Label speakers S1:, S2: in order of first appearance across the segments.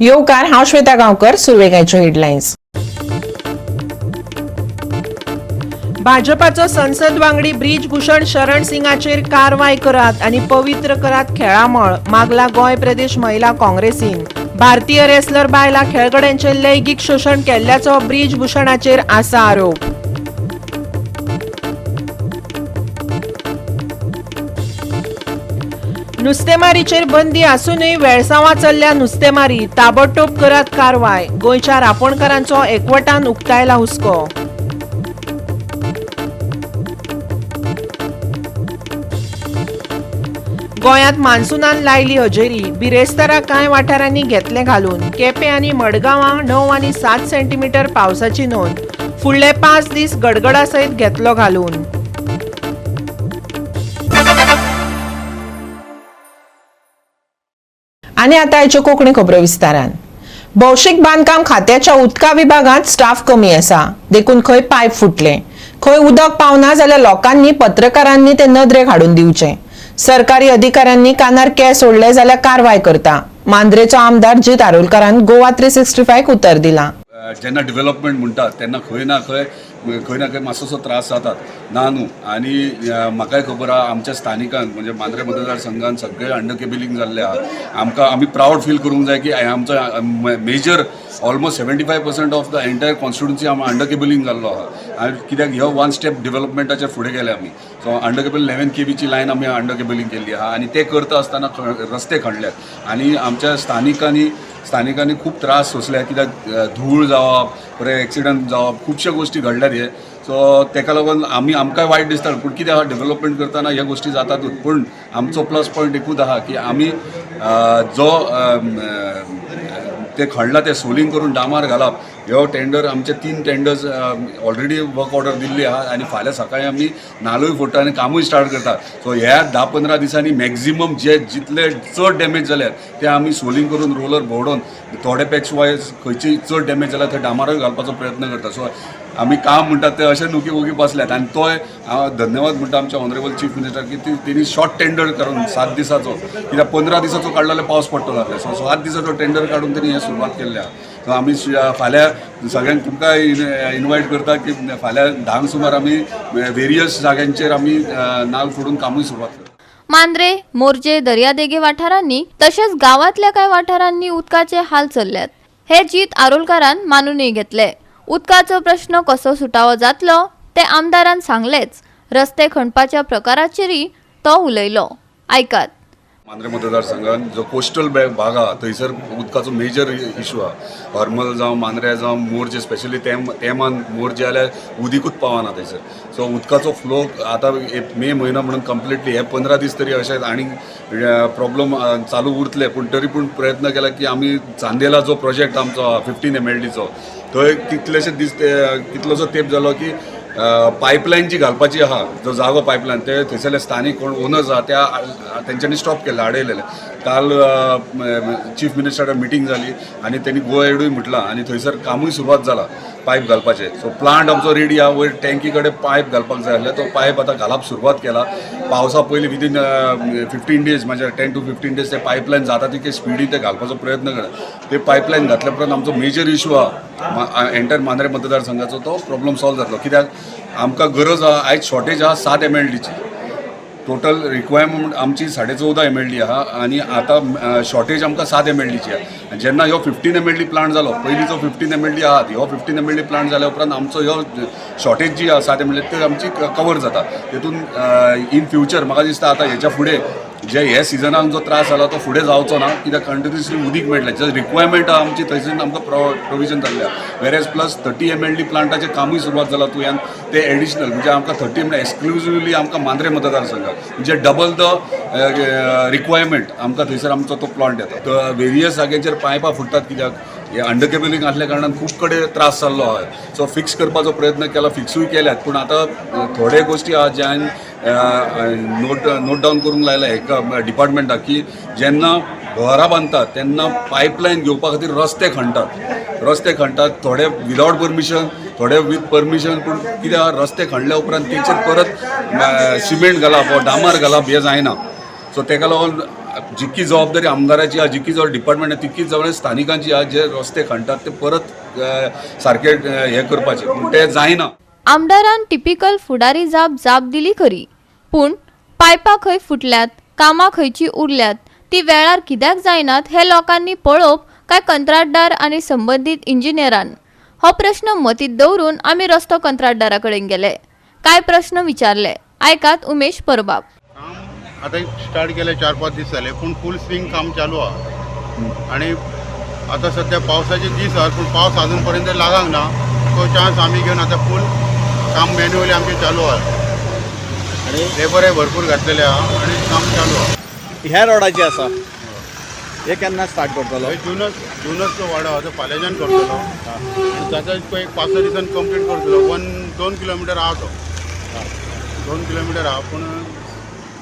S1: येवकार, हांव श्वेता गांवकर. सुरवेक आयच्यो हेडलायन्स. भाजपाचो संसद वांगडी ब्रिजभूषण शरण सिंगाचेर कारवाय करात आनी पवित्र करात खेळामळ, मागला गोंय प्रदेश महिला काँग्रेसीन. भारतीय रेसलर बायला खेळगड्यांचे लैंगीक शोशण केल्ल्याचो ब्रिजभूषणाचेर आसा आरोप. नुस्तेमारीचेर बंदी आसूनय वेळसांवा चल्ल्या नुस्तेमारी, ताबडतोब करात कारवाय, गोंयच्या रापणकारांचो एकवटान उक्तायला हुस्को. गोंयांत मान्सूनान लायली हजेरी, बिरेस्तारा कांय वाठारांनी घेतले घालून. केपें आनी मडगांवां 9 आनी 7 सेंटीमिटर पावसाची नोंद. फुडले 5 दीस गडगडा सयत घेतलो घालून. आनी आतां आयच्यो कोंकणी खबरो विस्तारान. भौशीक बांदकाम खात्याच्या उदका विभागांत स्टाफ कमी आसा, देखून खंय पायप फुटले, खंय उदक पावना जाल्यार लोकांनी पत्रकारांनी ते नदरेक हाडून दिवचे. सरकारी अधिकाऱ्यांनी कानार केंस ओडले जाल्यार कारवाय करता. मांद्रेचो आमदार जीत आरोलकारान गोवा 365 उतर दिला.
S2: जेन्ना डेव्हलपमेंट म्हणटा तेन्ना खंय ना खंय खंय ना खंय मातसोसो त्रास जातात ना न्हू. आनी म्हाकाय खबर आहा, आमच्या स्थानिकांत म्हणजे मांद्रे मतदारसंघान सगळे अंडर केबिलींग जाल्लें आहा. आमकां आमी प्रावड फील करूंक जाय की आमचो major almost 75% of the entire constituency आम अंडर केबिलींग जाल्लो आहा. आनी कित्याक ह्यो वन स्टेप डेव्हलपमेंटाचेर फुडें गेले आमी. सो अंडर केबल 11 केवीची लायन आमी अंडर केबिलींग केल्ली आहा आनी ते करता आसतना रस्ते खणल्यात आनी आमच्या स्थानिकांनी खूब त्रास सोंसले, कित्याक धूळ जावप, परत एक्सिडंट जावप, खुबश्यो गोश्टी घडल्यात हे. सो तेका लागून आमी आमकांय वायट दिसता, पूण कितें आहा, डेव्हलपमेंट करतना ह्या गोश्टी जातातूच. पूण आमचो प्लस पॉयंट एकूच आहा की आमी जो ते खणला ते सोलिंग करून डामार घालप, ह्यो टेंडर आमचे 3 टेंडर्स ऑलरेडी वर्क ऑर्डर दिल्ली आहा आनी फाल्यां सकाळी आमी नालूय फोडटा आनी कामूय स्टार्ट करता. सो ह्या 10-15 दिसांनी मॅक्झिमम जे जितले चड डॅमेज जाल्यात ते आमी सोलिंग करून रोलर भोंवडोवन थोडे पॅच वायज खंयची चड डॅमेज जाल्या थंय डामारूय घालपाचो प्रयत्न करता. सो आमी काम म्हणटात ते अशें न्हू की ओगी बसल्यात. आनी तोय हांव धन्यवाद म्हणटा आमच्या ऑनरेबल चीफ मिनिस्टर की तेणी शॉर्ट टेंडर करून 7 दिसाचो, कित्याक 15 दिसाचो काडलो जाल्यार पावस पडटलो जाल्ले. सो 7 दिसाचो टेंडर काडून तेणी हें सुरवात केल्लें आहा. सो आमी फाल्यां सगळ्यांक तुमकां इनवायट करता की फाल्यां 10 सुमार आमी वेरियस जाग्यांचेर आमी नाल फोडून कामूय सुरवात करता.
S3: मांद्रे, मोरजे दर्यादेगे वाठारांनी तशेंच गांवांतल्या कांय वाठारांनी उदकाचे हाल चल्ल्यात हे जीत आरोलकारान मानूनय घेतले. उदकाचो प्रश्न कसो सुटावो जातलो ते आमदारान सांगलेच, रस्ते खणपाच्या प्रकाराचेरय तो उलयलो. आयकात.
S2: मांद्रे मतदारसंघात जो कोस्टल भाग आहा थंयसर उदकाचो मेजर इशू आहा. हरमल जावं मांद्रे जावं मोरजे, स्पेशली तेमान मोरजे जाल्यार उदीकूच पावना थंयसर. सो उदकाचो फ्लो आतां मे म्हयनो म्हणून कंप्लिटली हे 15 दीस तरी अशें आनी प्रॉब्लम चालू उरतले, पूण तरी पूण प्रयत्न केला की आमी चांदेला जो प्रोजेक्ट आमचो आहा 15 MLDचो, थंय कितलेशे दीस कितलोसो तेंप जालो की पायपलायन जी घालपाची आहा, जो जागो पायपलायन ते थंयसरले स्थानीक कोण ओनर्स आहा त्या तेंच्यांनी स्टॉप केल्लें, आडयलेलें. काल चीफ मिनिस्टरा मिटींग जाली आनी तेणी गो एडूय म्हटलां आनी थंयसर कामूय सुरवात जाला पायप घालपाचें. सो प्लांट आमचो रेडी आहा, वयर टँकी कडेन पायप घालपाक जाय आसलें, तो पायप आतां घालप सुरवात केला. पावसा पयलीं विदीन 15 डेज, म्हणजे 10 to 15 days ते पायपलायन जाता तितके स्पिडीन ते घालपाचो प्रयत्न करता. ते पायपलायन घातल्या उपरांत आमचो मेजर इशू आहा एंटायर मांद्रे मतदारसंघाचो तो प्रॉब्लम सॉल्व जातलो. कित्याक आमकां गरज आहा, आयज शॉर्टेज आहा 7 MLDची, टोटल रिक्वायरमेंट आमची 14.5 MLD आहा आनी आतां शॉर्टेज आमकां 7 MLDची आहा. आनी जेन्ना ह्यो 15 MLD plant जालो, पयलींचो 15 MLD आहा, ह्यो 15 MLD plant जाल्या उपरांत आमचो ह्यो शॉर्टेज जी आहा 7 MLD ती आमची कवर जाता. तेतून इन फ्युचर म्हाका दिसता आतां हेच्या फुडें जे हे सिजनाक जो त्रास जाला तो फुडें जावचो ना, कित्याक कंटिन्युअसली उदीक मेळटलें. जे रिक्वायरमेंट आहा आमची थंयसर आमकां प्रोविजन जाल्लें आहा. वेरेज प्लस 30 MLD प्लांटाचें कामूय सुरवात जालां तुयान, ते एडिशनल म्हणजे आमकां 30 MLD exclusively आमकां मांद्रे मतदारसंघाक म्हणजे डबल the requirement आमकां थंयसर आमचो तो प्लांट येता. तर वेरियस जाग्यांचेर पायपां फुट्टात, कित्याक हे अंडर केबलिंग आसल्या कारणान खूब कडेन त्रास जाल्लो आहा. सो फिक्स करपाचो प्रयत्न केला, फिक्सूय केल्यात, पूण आतां थोडे गोश्टी आहा जे हांवें नोट डावन करूंक लायला एका डिपार्टमेंटाक की जेन्ना घरां बांदतात तेन्ना पायपलायन घेवपा खातीर रस्ते खणटात, रस्ते खणटात थोडे विदावट परमिशन, थोडे वीथ परमिशन. पूण कितें आहा, रस्ते खणल्या उपरांत तेचेर परत सिमेंट घालप वा डामार घालप हें जायना. सो तेका लागून जितकी जबाबदारी आमदाराची आहा, जितकी जबाबदारी डिपार्टमेंट तितकीच जबाबदारी स्थानिकांची आहा, जे रस्ते खणटात ते परत सारके हे करपाचे, पूण ते जायना.
S3: आमदारान टिपिकल फुडारी जाप जाप दिली खरी, पूण पायपां खंय फुटल्यात, कामां खंयची उरल्यात, ती वेळार कित्याक जायनात हें लोकांनी पळोवप काय कंत्राटदार आनी संबंदीत इंजिनियरान? हो प्रश्न मतींत दवरून आमी रस्तो कंत्राटदारा कडेन गेले, कांय प्रश्न विचारले. आयकात उमेश परबाब.
S4: काम आतां स्टार्ट केलें, 4-5 दीस जाले, पूण फूल स्विंग काम चालू आहा आनी आतां सद्या पावसाचे दीस आहात, पूण पावस अजून पर्यंत लागूंक ना. तो चान्स आमी घेवन आतां फूल काम मॅन्युअली आमचें चालू आहा
S5: आनी
S4: लेबरय भरपूर घातलेले आहा आनी काम चालू आहा.
S5: ह्या रोडाचे आसा हे केन्ना स्टार्ट करतलो?
S4: हय, जुनच तो वाडो आहा तो फाल्यांच्यान करतलो आनी जाता तितको एक 5-6 दिसान कंप्लीट करतलो. 1-2 किलोमिटर आहा तो, 2 किलोमिटर आहा, पूण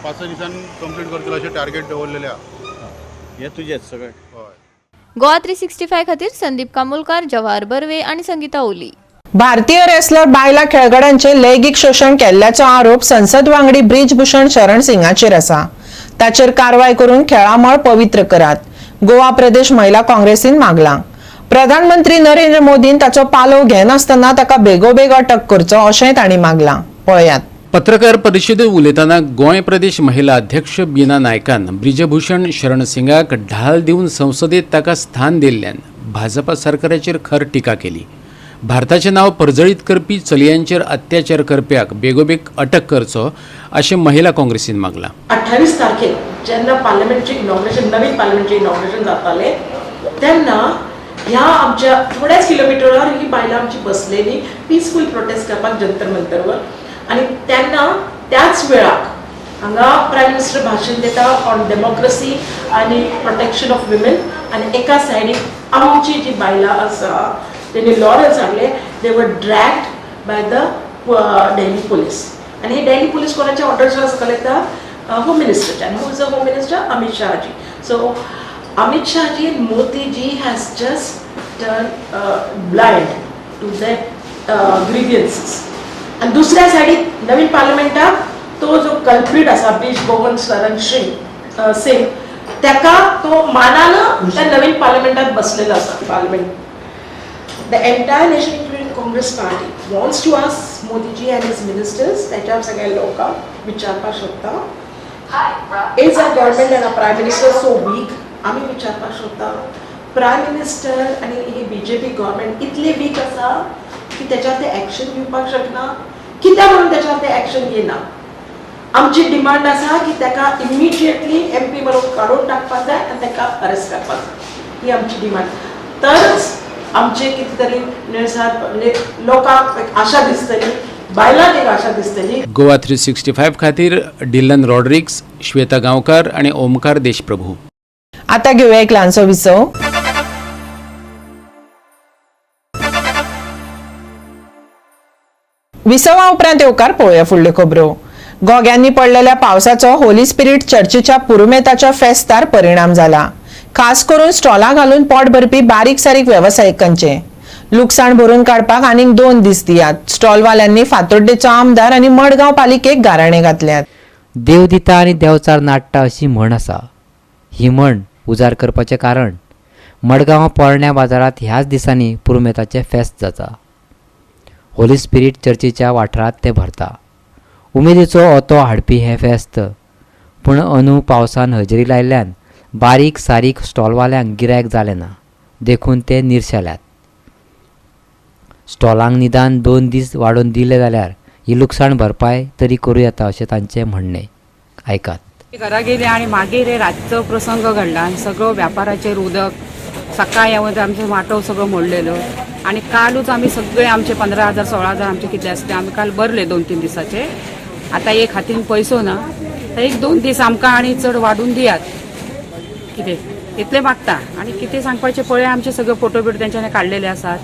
S4: 5-6 दिसान कंप्लीट करतलो अशें टार्गेट दवरलेलें आहा.
S5: हे तुजेच सगळे?
S4: हय.
S3: गोवा 365 खातीर संदीप कामोलकार, जवाहर बर्वे आनी संगीता ओली.
S1: भारतीय रेसलर बायला खेळगड्यांचे लैंगीक शोशण केल्ल्याचो आरोप संसद वांगडी ब्रिजभूषण शरण सिंगाचेर आसा. ताचेर कारवाय करून खेळामळ पवित्र करात, गोवा प्रदेश महिला काँग्रेसीन मागलां. प्रधानमंत्री नरेंद्र मोदीन ताचो पालव घेनासतना ताका बेगोबेग अटक करचो अशेंय तांणी मागलां. पळयात.
S6: पत्रकार परिशदेत उलयतना गोंय प्रदेश महिला अध्यक्ष बीना नायकान ब्रिजभूषण शरण सिंगाक ढाल दिवन संसदेत ताका स्थान दिल्ल्यान भाजपा सरकाराचेर खर टिका केली. भारताचें नांव परजळीत करपी चलयांचेर अत्याचार करप्याक बेगोबेग अटक करचो अशें महिला काँग्रेसीन मागलां.
S7: 28 तारखेक जेन्ना पार्लमेंटचें इनॉग्रेशन, नवीन पार्लमेंटचें इनॉग्रेशन जातालें तेन्ना ह्या आमच्या थोड्याच किलोमिटरार ही बायलां आमची बसलेली पिसफूल प्रोटेस्ट करपाक जंतर मंतरवर. आनी तेन्ना त्याच वेळाक हांगा प्रायम मिनिस्टर भाशण दिता ऑन डेमोक्रेसी आनी प्रोटेक्शन ऑफ विमेन, आनी एका सायडीक आमची जी बायलां आसा तेणी लॉरल्स हाडले, they were dragged by the Delhi police. आनी हे डेल्ही पुलीस कोणाच्या ऑर्डर्स चलयता? होम मिनिस्टरच्या. आनी who is a home minister? Amit Shahji. So Amit Shahji and Modiji has just turn blind to that grievances. आनी दुसऱ्या सायडीक नवीन पार्लमेंटाक तो जो कल्प्रीट आसा ब्रिज भोवन शरण सिंग सिंग, ताका तो मानान त्या नवीन पार्लमेंटात बसलेलो आसा. Parliament, the entire nation including Congress party wants to ask Modiji and his ministers, त्याच्या सगळ्या लोकांक विचारपाक सोदता, is our government and our prime minister so weak? आमी विचारपाक सोदता, प्रायम मिनिस्टर आनी ही बीजेपी गव्हर्मेंट इतले वीक आसा की त्याच्यार ते एक्शन घेवपाक शकना? कित्याक म्हणून त्याच्यार ते एक्शन घेना? आमची डिमांड आसा की ताका इमिजिएटली एमपी म्हणून काडून टाकपाक जाय आनी ताका अरेस्ट करपाक जाय. ही आमची डिमांड. तरच आमचे कितें तरी म्हणजे लोकांक एक आशा दिसतली, बायलांक एक आशा दिसतली.
S6: गोवा 365 खातीर डिलन रॉड्रिक्स, श्वेता गांवकार आनी ओमकार देशप्रभू.
S1: आता घेऊया एक ल्हानसो विसव. विसवा उपरांत येवकार पळोवया फुडल्यो खबरो. गोग्यांनी पडलेल्या पावसाचो होली स्पिरिट चर्चीच्या पुरुमेताच्या फेस्तार परिणाम जाला. खास करून स्टॉलां घालून पोट भरपी बारीक सारीक वेवसायिकांचे लुकसाण भरून काडपाक आनीक 2 दीस दियात. स्टॉलवाल्यांनी फातोड्डेचो आमदार आनी मडगांव पालिकेक गाराणे घातल्यात.
S8: देव दिता आनी देंवचार नाडटा अशी म्हण आसा. ही म्हण उजार करपाचें कारण मडगांव पोरण्या बाजारांत ह्याच दिसांनी पुरुमेताचें फेस्त जाता. होली स्पिरीट चर्चीच्या वाठारांत तें भरता. उमेदीचो ओतो हाडपी हें फेस्त, पूण अंदू पावसान हजेरी लायिल्ल्यान बारीक सारीक स्टॉलवाल्यांक गिरायक जालें ना, देखून ते निर्शेल्यात. स्टॉलांक निदान 2 दीस वाडोवन दिले जाल्यार ही लुकसाण भरपाय तरी करूं येता अशें तांचें म्हणणें. आयकात.
S9: घरा गेले आणि मागीर हे रातचो प्रसंग घडला आणि सगळं व्यापाराचेर उदक. सकाळी येवन आमचो वाटो सगळो मोडलेलो आणि कालूच आमी सगळे आमचे 15,000 16,000 आमचे कितले आसले आमी काल भरले 2-3 दिसाचे. आता एक हातीन पैसो ना, तर 1-2 दीस आमकां आनी चड वाडून दियात कितें इतलें मागता. आनी कितें सांगपाचें पळय, आमचे सगळे फोटो बिटो तेंच्यांनी काडलेले आसात.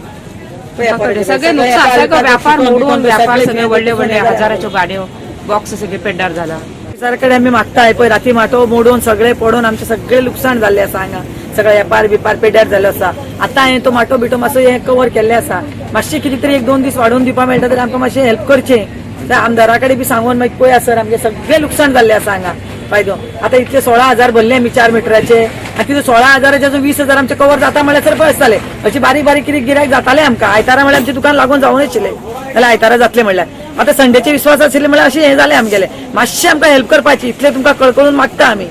S9: सगळे नुकसान, सगळो व्यापार मोडून, व्यापार सगळे व्हडले व्हडले हजाराच्यो गाडयो बॉक्स सगळे पेड्डार जाला.
S10: सरकडे आमी मागताय पळय, राती माटो मोडून सगळे पडून आमचे सगळे लुकसाण जाल्ले आसा. हांगा सगळे व्यापार बिपार पेड्यार जाल्लो आसा. आतां हांवें तो माटो बिटो मातसो हे कवर केल्ले आसा. मातशें कितें तरी 1-2 दीस वाडोवन दिवपा मेळटा जाल्यार आमकां मातशें हेल्प करचें. त्या आमदारा कडेन बी सांगून मागीर पळय सर, आमगे सगळें लुकसाण जाल्लें आसा हांगा. फायदो. आतां इतले 16,000 भरले आमी 4 मिटराचे आनी तितून 16,000चे अजून 20,000 आमचे कवर जाता म्हळ्यार सर पळय आसताले. अशी बारीक बारीक कितें गिरायक जाताले आमकां. आयतारा म्हळ्यार आमचें दुकान लागून जावून आशिल्लें जाल्यार आयतारा जातलें म्हणल्यार आतां संडेचे विश्वास आशिल्ले म्हळ्यार अशें हें जालें आमगेलें. मातशें आमकां हेल्प करपाची इतलें तुमकां कळकळून मागता आमी.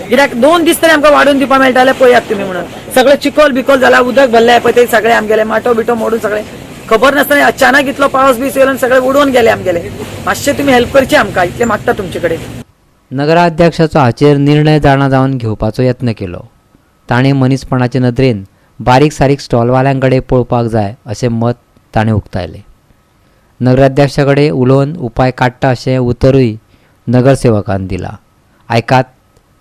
S10: कित्याक 2 दीस तरी आमकां वाडोवन दिवपा मेळटा जाल्यार पळयात तुमी म्हणून. सगळें चिकोल बिकोल जाला, उदक भरलें पळय ते सगळें आमगेलें माटो बिटो मोडून सगळें खबर नासतना अचानक इतलो पावस बीस येयलो आनी सगळें उडोवन गेले आमगेले. मातशें तुमी हेल्प करचे आमकां इतलें मागता तुमचे कडेन.
S8: नगराध्यक्षाचो हाचेर निर्णय जाणा जावन घेवपाचो यत्न केलो. ताणें मनीसपणाचे नदरेन बारीक सारीक स्टॉलवाल्यां कडेन पळोवपाक जाय अशें मत ताणें उक्तायलें. नगराध्यक्षा कडेन उलोवन उपाय काडटा अशें उतरूय नगरसेवकान दिलां. आयकात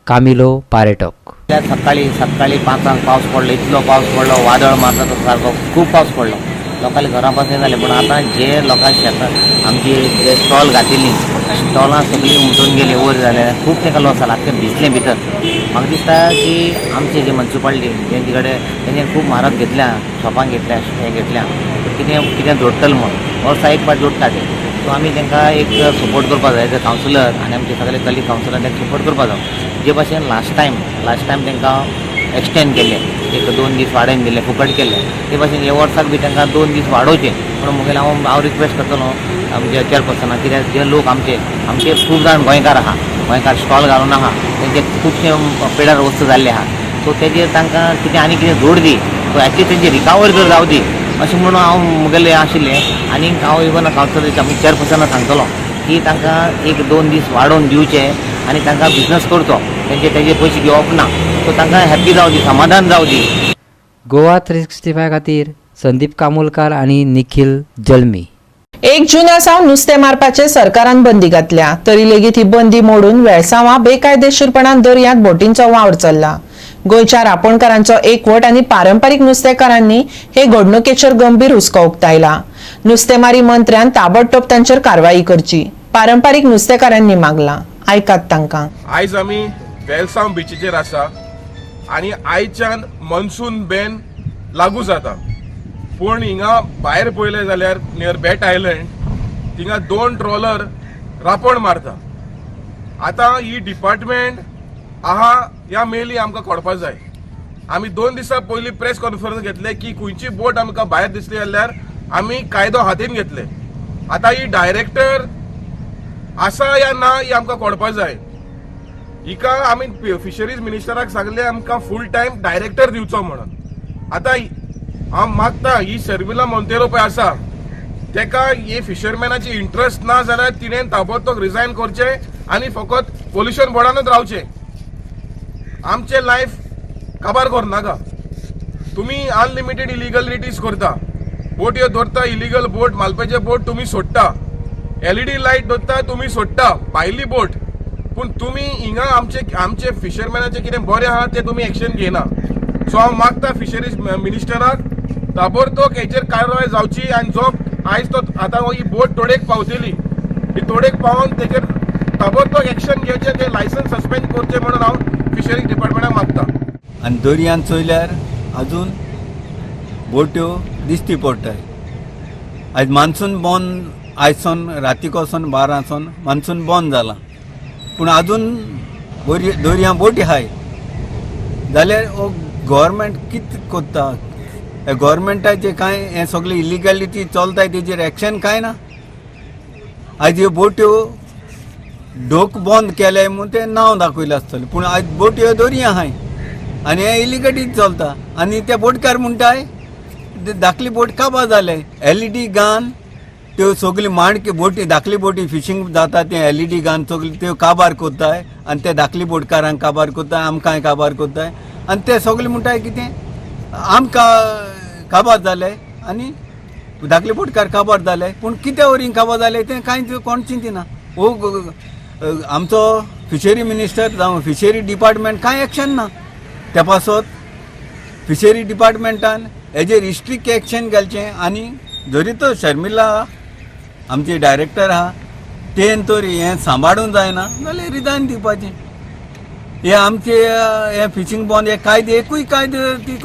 S8: कामिलो पारेटोक.
S11: सकाळी सकाळी 5 पावस पडलो, इतलो पावस पडलो, वादळ मारता तो सारको खूब पावस पडलो, लोकांले घरां पासून जालें. पूण आतां जे लोकां शेतां आमची जे स्टॉल घातिल्ली स्टॉलां सगळीं उमटून गेली, वयर जाले, खूब तांकां लॉस जाला, आख्खें भिजलें भितर. म्हाका दिसता की आमचे जे म्युनिसिपालिटी तेंचे कडेन तेंच्यांनी खूब म्हारग घेतल्या, शॉपां घेतल्या, हें घेतल्या, कितें कितें जोडटलें म्हूण वर्सा एक फावट जोडटा ते. सो आमी तांकां एक सपोर्ट करपाक जाय एज अ कावन्सिलर आनी आमचे सगळे कलीग कावन्सिलर तांकां सपोर्ट करपाक जाय. जे भाशेन लास्ट टायम तांकां एक्सटेंड केल्ले, एक 2 दीस वाडोवन दिले, फुकट केल्ले, ते भाशेन हे वर्साक बी तांकां 2 दीस वाडोवचे म्हणून मुगेले हांव रिक्वेस्ट करतलो आमच्या चेअरपर्सनाक. कित्याक जे लोक आमचे आमचे खूब जाण गोंयकार आहा, गोंयकार स्टॉल घालून आहा, तेंचे खुबशे पेडार वस्तू जाल्ले आहा. सो तेजेर तांकां कितें आनी कितें जोड दी, सो एटलीस्ट तेंची रिकवर जर जावं दी अशें म्हणून हांव मुगेलें आशिल्लें. आनी हांव इवन कावन्सिलर आमी चेअरपर्सनाक सांगतलो की तांकां 1-2 दीस वाडोवन दिवचे आनी तांकां बिजनस करचो, तेंचे तेजे पयशे घेवप ना, सो तांकां हॅप्पी जावं दी, समाधान जावं दी.
S8: गोवा 365 खातीर संदीप कामुलकार आनी निखिल जल्मी.
S1: 1 जुना सावन नुस्तें मारपाचे सरकारान बंदी घातल्या तरी लेगीत ही बंदी मोडून वेळसांवां बेकायदेशीरपणान दर्यांत बोटींचो वावर चल्ला. गोंयच्या रापणकारांचो एकवट आनी पारंपारीक नुस्तेकारांनी हे घडणुकेचेर गंभीर हुस्को उक्तायला. नुस्तेमारी मंत्र्यान ताबडतोब तांचेर कारवाई करची, पारंपारीक नुस्तेकारांनी मागला. आयकात तांकां.
S12: आयज आमी वेलसांव बिचीचेर आसा आनी आयच्यान मॉन्सून बॅन लागू जाता. पूण हिंगा भायर पळयलें जाल्यार नियर बेट आयलंड थिंगा 2 ट्रॉलर रापण मारता. आतां ही डिपार्टमेंट आहा या मेली आमकां कळपा जाय. आमी 2 दिसां पयलीं प्रेस कॉन्फरन्स घेतले की खंयची बोट आमकां भायर दिसली जाल्यार आमी कायदो हातीन घेतले. आतां ही डायरेक्टर आसा या ना ही आमकां कळपा जाय. हिका आमी फिशरीज मिनिस्टराक सांगले आमकां फूल टायम डायरेक्टर दिवचो म्हणून. आतां हांव मागता ही शर्मिला मोंतेरो पळय आसा तेका ही फिशरमॅनाची इंट्रस्ट ना जाल्यार तिणें ताबडतोब रिजायन करचें आनी फकत पोल्युशन बोर्डानूच रावचें. आमचें लायफ काबार करनाका. तुमी अनलिमिटेड इलिगलिटीज करता, बोटयो दवरता, इलिगल बोट, मालपाचे बोट तुमी सोडटा, एलईडी लायट दवरता तुमी सोडटा, भायली बोट. पूण तुमी हिंगा आमचे आमचे फिशरमॅनाचे कितें बरें आहा तें तुमी एक्शन घेयना. सो हांव मागता फिशरीज मिनिस्टराक ताबडतोब हेचेर कारवाय जावची आनी जो आयज तो आतां ही बोट तोडेक पावतली, ही तोडेक पावोन तेचेर ताबडतोब एक्शन घेवचें, ते लायसन्स सस्पेंड करचें म्हणून हांव फिशरीज डिपार्टमेंटाक मागता.
S13: आनी दर्यांत चोयल्यार अजून बोट्यो दिश्टी पडटाय. आयज मान्सून बंद, आयज सावन रातीक वचोन 12 सावन मान्सून बंद जाला, पूण अजून दर्या बोटी आहाय जाल्यार हो गव्हर्मेंट कितें करता? गव्हर्मेंटाचे कांय हें सगळें इलिगलिटी चलताय तेजेर एक्शन कांय ना. आयज ह्यो बोट्यो डोक बंद केले म्हूण तें नांव दाखयलें आसतलें, पूण आयज बोट्यो दर्या आहाय आनी हें इलिगली चलता. आनी ते बोटकार म्हणटाय धाकली बोट काबार जाले, एलईडी गान त्यो सगळी माणक्यो बोटी, धाकली बोटी फिशींग जाता ते एलईडी गान सगळी त्यो काबार करताय आनी ते धाकली बोटकारांक काबार करताय, आमकांय काबार करताय. आनी ते सगळे म्हणटाय कितें आमकां काबार जाले आनी धाकले बोटकार काबार जाले, पूण कित्या वरीं काबार जाले तें कांयच कोण चिंतिना. हो आमचो फिशरी मिनिस्टर जावं फिशरी डिपार्टमेंट कांय एक्शन ना त्या पासत. फिशरी डिपार्टमेंटान हेजेर स्ट्रिक्ट एक्शन घालचें आनी जरी तो शर्मिला आमची डायरेक्टर आहा तेन तर हें सांबाळूंक जायना जाल्यार रिजायन दिवपाचें. हे आमचे हे फिशींग बंद हे कायदे एकूय कायदे ती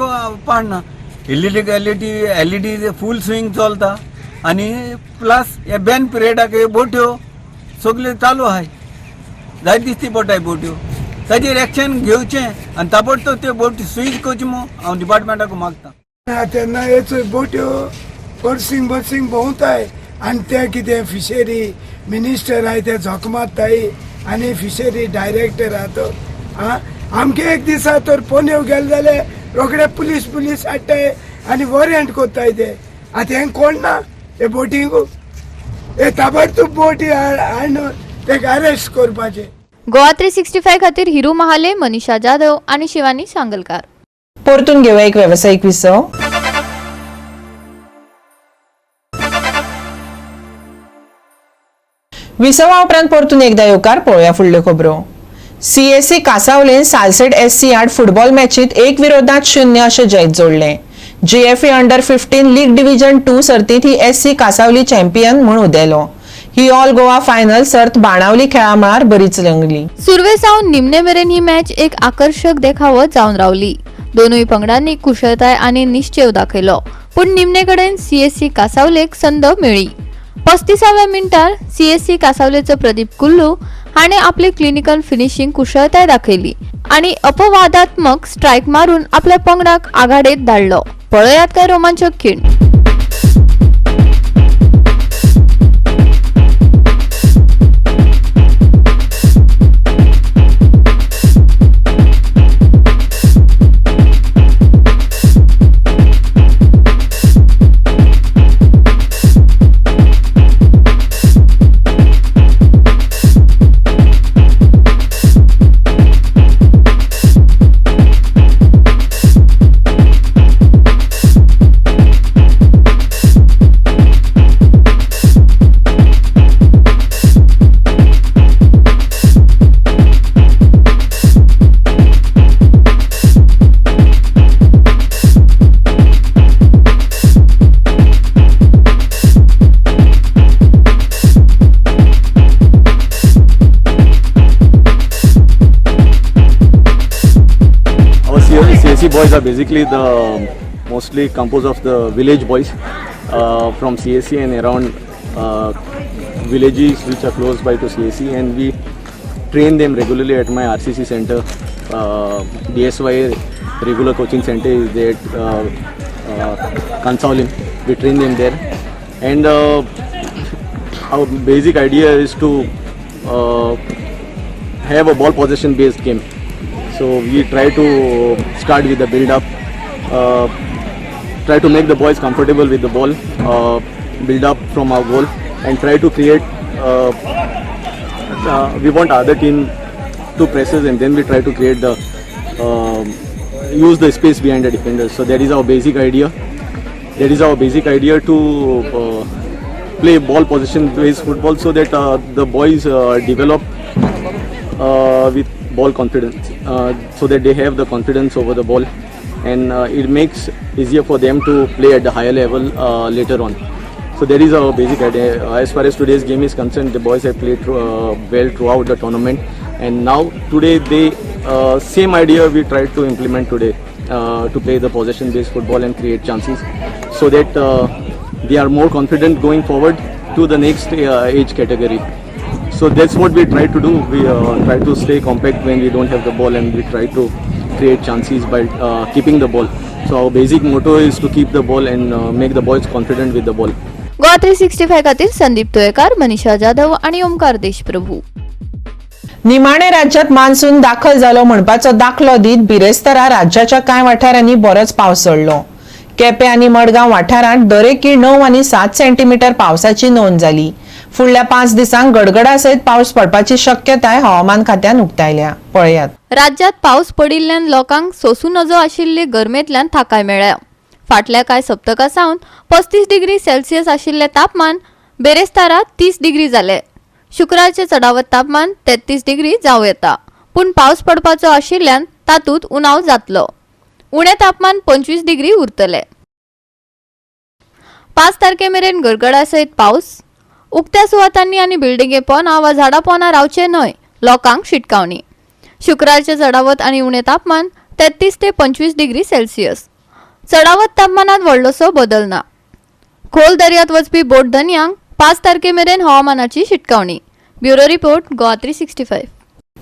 S13: पाडना. इलिगलिटी एलईडी फूल स्विंग चलता आनी प्लस हे बॅन पिरियडाक हे बोट्यो सगल्यो चालू आहाय, जाय दिसती पडटाय बोट्यो. ताजेर एक्शन घेवचें आनी ताबडतोब त्यो बोटी स्वीच करच्यो म्हूण हांव डिपार्टमेंटाक मागता.
S14: तेन्ना हे चोय बोट्यो पर्सींग बसींग भोंवताय आनी ते कितें फिशरी मिनिस्टर आहाय ते झोक मारताय आनी फिशरी डायरेक्टर आहा तो आं आमगे एक दिसा तर पोनेव गेले जाल्यार रोखडे पुलीस पुलीस हाडटाय आनी वॉरंट कोत्ताय ते. आतां हें कोण ना हे बोटींक हे ताबडतोब बोटी हाडून तेका अरेस्ट करपाचें.
S3: गोवा 365 खातीर हिरू महाले, मनीषा जाधव आणि शिवानी सांगलकार.
S1: परतून घेऊया एक व्यावसायिक विसव. विसवा उपरांत परतून एकदा येवकार. पळोवया फुडल्यो खबरो. सीएससी कासावलेन सालसेट एससी आड फुटबॉल मॅचीत 1-0 अशें जैत जोडलें. जीएफए अंडर 15 लीग डिव्हिजन 2 सर्तींत ही एससी कासावली चॅम्पियन म्हूण उदेलो. ही ऑल गोवा फायनल सर्त बाणावली खेळा मळार बरीच रंगली.
S3: सुरवे सावन निमणे मेरेन ही मॅच एक आकर्शक देखावो जावन रावली. दोनूय पंगडांनी कुशळताय आनी निश्चेव दाखयलो, पूण निमणे कडेन सीएससी कासावलेक संद मेळ्ळी. 35व्या मिनटार सीएससी कासावलेचो प्रदीप कुल्लू हाणें आपली क्लिनिकल फिनिशिंग कुशळताय दाखयली आनी अपवादात्मक स्ट्रायक मारून आपल्या पंगडाक आघाडेत धाडलो. पळयात काय रोमांचक खीण.
S15: CSC boys are basically the mostly composed of the village boys from CSC and around villages which are close by to CSC, and we train them regularly at my RCC center. DSY regular coaching center is there at Cansaulim. We train them there, and our basic idea is to have a ball possession based game. So we try to start with the build up, try to make the boys comfortable with the ball, build up from our goal, and try to create. We want other team to press us, and then we try to create the use the space behind the defenders. So that is our basic idea. That is our basic idea to play ball possession based football, so that the boys develop with ball confidence, so that they have the confidence over the ball, and it makes easier for them to play at the higher level later on. So that is our basic idea. As far as today's game is concerned, the boys have played well throughout the tournament, and now today they same idea we tried to implement today, to play the possession based football and create chances, so that they are more confident going forward to the next age category. So that's what we try to do. We try to stay compact when we don't have the ball, and we try to create chances by keeping the ball. So our basic motto is to keep the ball and make the boys confident with the ball.
S3: Goa 365 खातीर संदीप तुयेकार, मनीषा जाधव आणि ओमकार देशप्रभू.
S1: निमाणे राज्यात monsoon दाखल जालो म्हणपाचो दाखलो दीत बिरेस्तारा राज्याच्या कांय वाठारांनी बरोच पावस चडलो. केपें आनी मडगांव वाठारांत दरेकी 9 आनी 7 सेंटीमिटर पावसाची नोंद जाली. फुडल्या 5 दिसांक गडगडा सयत पावस पडपाची शक्यताय हवामान खात्यान उक्तायल्या. पळयात.
S3: राज्यात पावस पडिल्ल्यान लोकांक सोसूं नजो आशिल्ले गरमेंतल्यान थाकाय मेळ्ळ्या. फाटल्या कांय सप्तकां सावन 35 डिग्री सेल्सियस आशिल्लें तापमान बेरेस्तारा 30 डिग्री जालें. शुक्रारचें चडावत तापमान 33 डिग्री जावं येता, पूण पावस पडपाचो आशिल्ल्यान तातूंत उणाव जातलो. उणें तापमान 25 डिग्री उरतलें. 5 तारखे मेरेन गडगडा सयत पावस. उक्त्या सुवातांनी आनी बिल्डिंगे पोना वा झाडां पोना रावचें न्हय, लोकांक शिटकावणी. शुक्रारचें चडावत आनी उणें तापमान 33 ते 25 डिग्री सेल्सियस. चडावत तापमानात व्हडलोसो बदल ना. खोल दर्यांत वचपी बोट धनयांक 5 तारखे मेरेन हवामानाची शिटकावणी. Bureau report, Goa 365.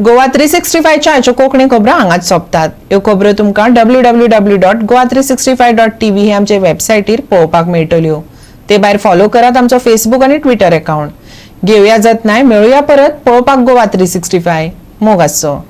S1: गोवा 365च्या आयच्यो कोंकणी खबरो हांगाच सोंपतात. ह्यो खबरो तुमकां www.goa365.tv हे आमचे वेबसायटीर पळोवपाक मेळटल्यो. ते भायर फॉलो करात आमचो फेसबूक आनी ट्विटर अकाउंट. घेवया जतनाय, मेळुया परत पळोवपाक गोवा 365. मोग आसचो.